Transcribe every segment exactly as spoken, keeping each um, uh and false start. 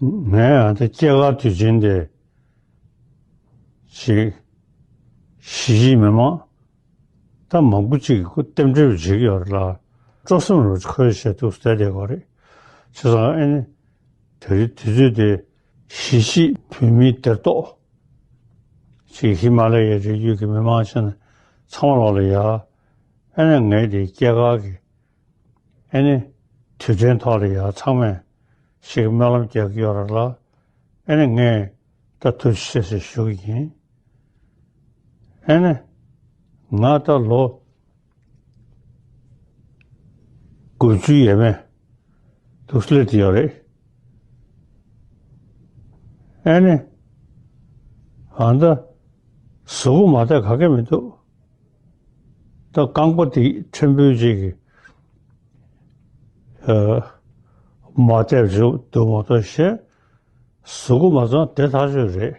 ངས་ཨ་ད་སྐྱེས་སྐར་དུས་ཆེན་དེ་ཅིག་གཞིས་བྱེས་མི་མང་ད་མང་པོ་ཅིག་གིས་ཁོ་རྟེན་འབྲེལ་བྱེད་ཀྱི་ཡོད་རེད་ལ། སྤྲོ་སེམས་རུ་འཁོལ་བྱས་འདུག་བསྡད་བསྡད་ཀྱི་རེད། བྱས་ཙང་ཨ་ནི་དེ་རིང་དུས་ཚོད་དེ་གཞིས་བྱེས་བོད་མིའི་སྡེར་གཏོགས་ཅིག་ཧི་མ་ལ་ཡའི་རི་རྒྱུད་ཀྱི་མི་མང་ཆེ་ན་ཚང་མ་ལོག་ལ་ཡ། ཨ་ནི་ངས་དེ་སྐྱེས་སྐར་གྱི་ཨ་ནི་དུས་དྲན་ཐོག་ལ་ཡ་ཚང་མས་ཞིག་སྨོན་ལམ་རྒྱག་གི་ཡོད་རེད་ལ། ཨ་ནི་ངས་ད་ཐུགས་རྗེ་ཆེ་ཟེར་ཞུ་གི་ཡིན། ཨ་ནི་ང་ད་ལོ་དགུ་བཅུ་ཡས་མས་འདུག་སླེབས་ཡོད་རེད། ཨ་ནི་ཨ་ད་གཟུགས་པོ་མ་བདེ་ག་གེ་མི་འདུག་ད་རྐང་པ་དེ་ཕྲན་བུ་ཅིག་གིས་ཨ་མ་བདེ་བ་འདུག་མ་གཏོགས་གཞན་གཟུགས་པོ་མ་ཚང་བདེ་ཐག་ཆོད་རེད།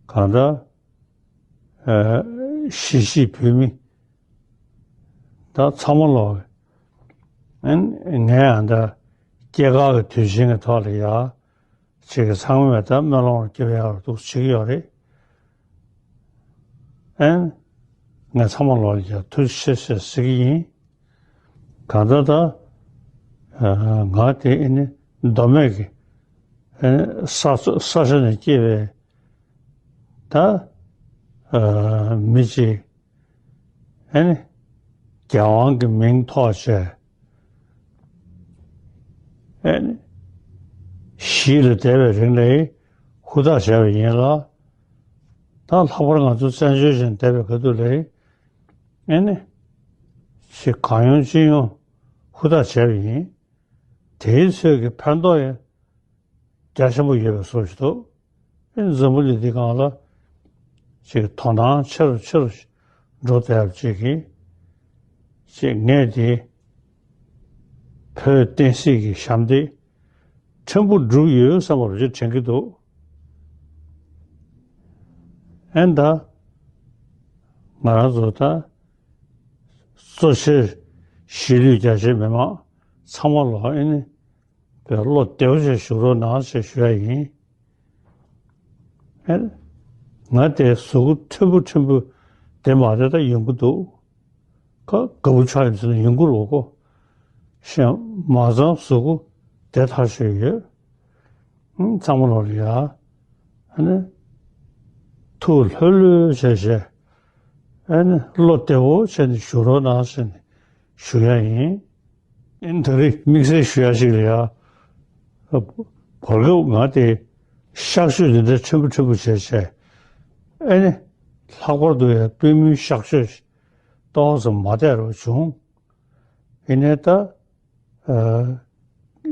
གང་ལྟར་ཨ་གཞིས་བྱེས་བོད་མི་ད་ཚང་མ་ལོག་ཨ་ནི་ངས་ཨ་ད་སྐྱེས་སྐར་གྱི་དུས་ཆེན་གྱི་ཐོག་ལ་ཡ། ཅིག་གིས་ཚང་མས་ད་སྨོན་ལམ་སྐྱབས་ཡག་འདུག་བྱེད་ཀྱི་ཡོད་རེད། ཨན། ངས་ཚང་མ་ལོག་ལ་ཡ་ཐུགས་རྗེ་ཆེ་ཟེར་ཟེར་གྱི་ཡིན། གང་ལྟར་ད་ང་དེ་ཨ་ནི་མདོ་སྨད་ཀྱི་ཨ་ནི་ས་ས་ཆ་ནས་སྐྱེས་པའི་ད་མི་ཅིག་ཨ་ནི་རྒྱལ་དབང་གི་མིང་ཐོགས་བྱས་ཨ་ནི་གཞིས་ལ་བསྡད་པའི་རིང་ལ་ཧུར་ཐག་བྱས་པ་ཡིན་ལ། ད་ལྷག་པར་ང་ཚོ་བཙན་བྱོལ་ཅན་བསྡད་པའི་ཁ་ཐུག་ལ་ཨ་ནི་ཞིག་གང་ཡོང་ཅི་ཡོང་ཧུར་ཐག་བྱས་པ་ཡིན། དེའི་ཚོད་ཀྱི་ཕན་ཐོགས་ཡང་རྒྱ་ཆེན་པོ་ཡོད་པའི་བཟོ་ཞིག་འདུག་ཨེ་འཛམ་བུ་གླིང་འདི་སྒང་ལ་ཅིག་དོ་སྣང་ཆེ་རུ་ཆེ་རུ་འགྲོ་བསྡད་པ་ཅིག་གིས་ཅིག་ངས་དེ་བོད་བསྟན་སྲིད་ཀྱི་ཞབས་འདེགས་ཕྲན་བུ་བསྒྲུབས་ཡོད་བསམ་པ་ཅིག་དྲན་གྱི་འདུག་ཨེ་ད་ང་རང་ཚོ་ད་གཙོ་ཆེར་གཞིས་ལུས་རྒྱ་ཆེའི་མི་མང་ཚང་མ་ལ་ཨེ་ནི་པའི་བློ་བདེ་བོ་ཞིག་བཞུགས་རོགས་གནང་ཞེས་ཞུ་ཡ་ཡིན། ཨེ། ང་དེ་གཟུགས་པོ་ཕྲན་བུ་ཕྲན་བུ་བདེ་མ་བདེ་ད་ཡོང་གི་འདུག་ཁ་དགའ་བོ་ཆགས་ཡིན་ཟེར་ན་ཡོང་གི་རེད་གོ། གཞན་མ་ཚང་གཟུགས་པོ་བདེ་ཐག་ཆོད་ཡོད། ཨང་། ཚང་མ་ལོག་ལ་ཡ། ཨ་ནི། ཐུགས་ལྷོད་ལྷོད་བྱས་བྱས། ཨ་ནི་བློ་བདེ་བོ་བྱས་ནས་བཞུགས་རོགས་གནང་ཟེར་ནས་ཞུ་ཡ་ཡིན། ཨིན། ད་རེས་དམིགས་བསལ་ཞུ་ཡ་ཞིག་ལ་ཡ། བར་སྐབས་ང་དེ་གཤག་བཅོས་འདི་འདྲ་ཕྲན་བུ་ཕྲན་བུ་བྱས་བྱས། ཨེ་ནི། ལྷག་པར་དུ་ཡ་པུས་མོའི་གཤག་བཅོས་ཏོག་ཙམ་མ་བདེ་རུ་བྱུང་། ཡིན་ནའི་ད།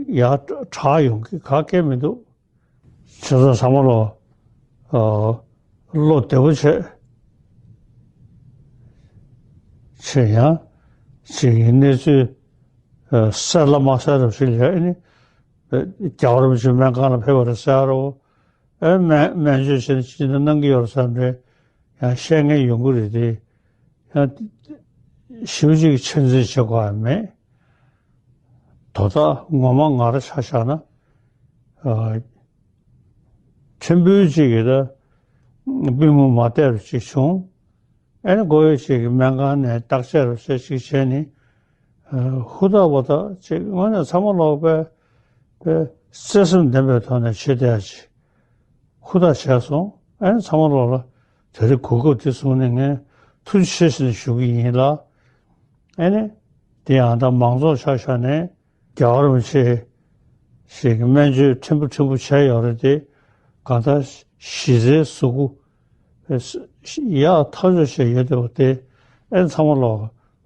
ཡ་དྲག་ཡོང་གི་ག་གེ་མི་འདུག་བྱས་ཙང་ཚང་མ་ལོ། བློ་བདེ་བོ་བྱས། བྱས་ཡང་ཅིག་གི་གནས་ཚུལ་གསལ་ལ་མ་གསལ་རབས་ཤིག་ལ་ཨ་ནི་རྒྱལ་བ་རིན་པོ་ཆེ་སྨན་ཁང་ལ་ཕེབས་པ་རེད་ཟེར་རོ། ཨེ་སྨན་སྨན་བཅོས་བྱས་ནས་ཅི་འདྲ་གནང་གི་ཡོད་རེད་བསམ་རེད། ཡང་བཤད་མཁན་ཡོང་གི་རེད་དེ། ཡང་ཞེ་པོ་ཅིག་ཆེད་འཛིན་བྱེད་དགོས་ཡ་མེད། དོ་བདག་ངོ་མ་ང་རང་ཆ་བཞག་ན། ཨ། ཕྲན་བུ་ཅིག་གིས་ད་པུས་མོ་མ་བདེ་བ་ཅིག་བྱུང་། ཨ་ནི་མགོ་ཡོད་ཅིག་གིས་སྨན་ཁང་ནས་བརྟག་དཔྱད་རོ་བྱས་ཅིག་བྱས་ནས། ཨ། ཧུར་ཐག་པ་ཐག་ཅིག་དངོས་གནས་ཚང་མ་ལོག་པའི་པའི་བརྩེ་སེམས་ལྡན་པའི་ཐོག་ནས་བྱེད་བསྡད་ཡ་ཅིག་ཧུར་ཐག་བྱས་སོང་། ཨ་ནི་ཚང་མ་ལོག་ལ་དེ་རིང་གོ་སྐབས་དེ་བཟུང་ནས་ངས་ཐུགས་རྗེ་ཆེ་ཞུ་ནས་ཞུ་གི་ཡིན་ལ། ཨེ་ནི། དེ་ཡང་ད་མང་ཚོགས་ཆ་བཞག་ནས་རྒྱལ་བ་རིན་པོ་ཆེ་ཞིག་གི་སྨན་བཅོས་ཕྲན་བུ་ཕྲན་བུ་བྱས་ཡོད་རེད་དེ། གང་ལྟར་གཞི་རྩའི་གཟུགས་པོ་ཡག་ཐག་ཆོད་བྱས་ཡོད་བསྡད་པ་དེ་ཨེ་ཚང་མ་ལོག་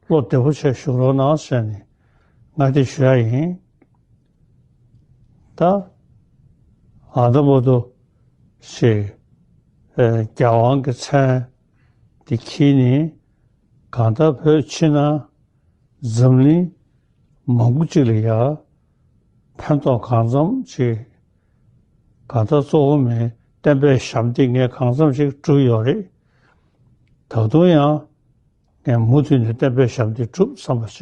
བློ་བདེ་པོ་བྱས་བཞུགས་རོགས་གནང་ཟེར་ནས་ང་དེ་ཞུ་ཡ་ཡིན། ད་ཨ་ད་བར་དུ་ཞིག་རྒྱལ་དབང་གི་མཚན་དེ་འཁྱེར་ནས་གང་ལྟར་བོད་ཕྱི་ནང་འཛམ་གླིང་མང་པོ་ཅིག་ལ་ཡ་ཕན་ཐོགས་གང་འཚམ་ཅིག་གང་ལྟར་གཙོ་བོ་མིན་བསྟན་པའི་ཞབས་འདེགས་ངས་གང་འཚམ་ཅིག་བསྒྲུབས་ཡོད་རེད། ད་དུང་ཡང་ངས་མུ་མཐུད་ནས་བསྟན་པའི་ཞབས་འདེགས་བསྒྲུབ་བསམ་པ་བྱས་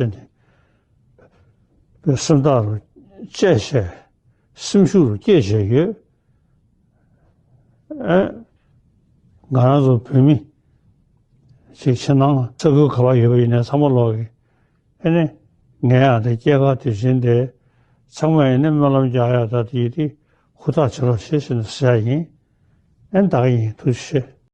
ནས་སེམས་ཐག་རུ་བཅད་བྱས། སེམས་ཤུགས་རུ་སྐྱེད་བྱས་ཡོད། ཨེ། ང་རང་ཚོ་བོད་མི་ཅིག་ཕྱི་ནང་ས་ཁུལ་ག་པར་ཡོད་པ་ཡིན་ནའི་ཚང་མ་ལོག་གི། ཨེ་ནི། ངའི་ཨ་ད་སྐྱེས་སྐར་དུས་ཆེན་དེ་ཚང་མས་ཨེ་ནི་སྨོན་ལམ་རྒྱག་ཡ་ད་དེ་དེ་ཧུར་ཐག་བྱེད་རོགས་བྱེད་ཟེར་ནས་ཟེར་ཡ་ཡིན། ཨེ་ནི་ད་ག་ཡིན། ཐུགས་རྗེ་ཆེ།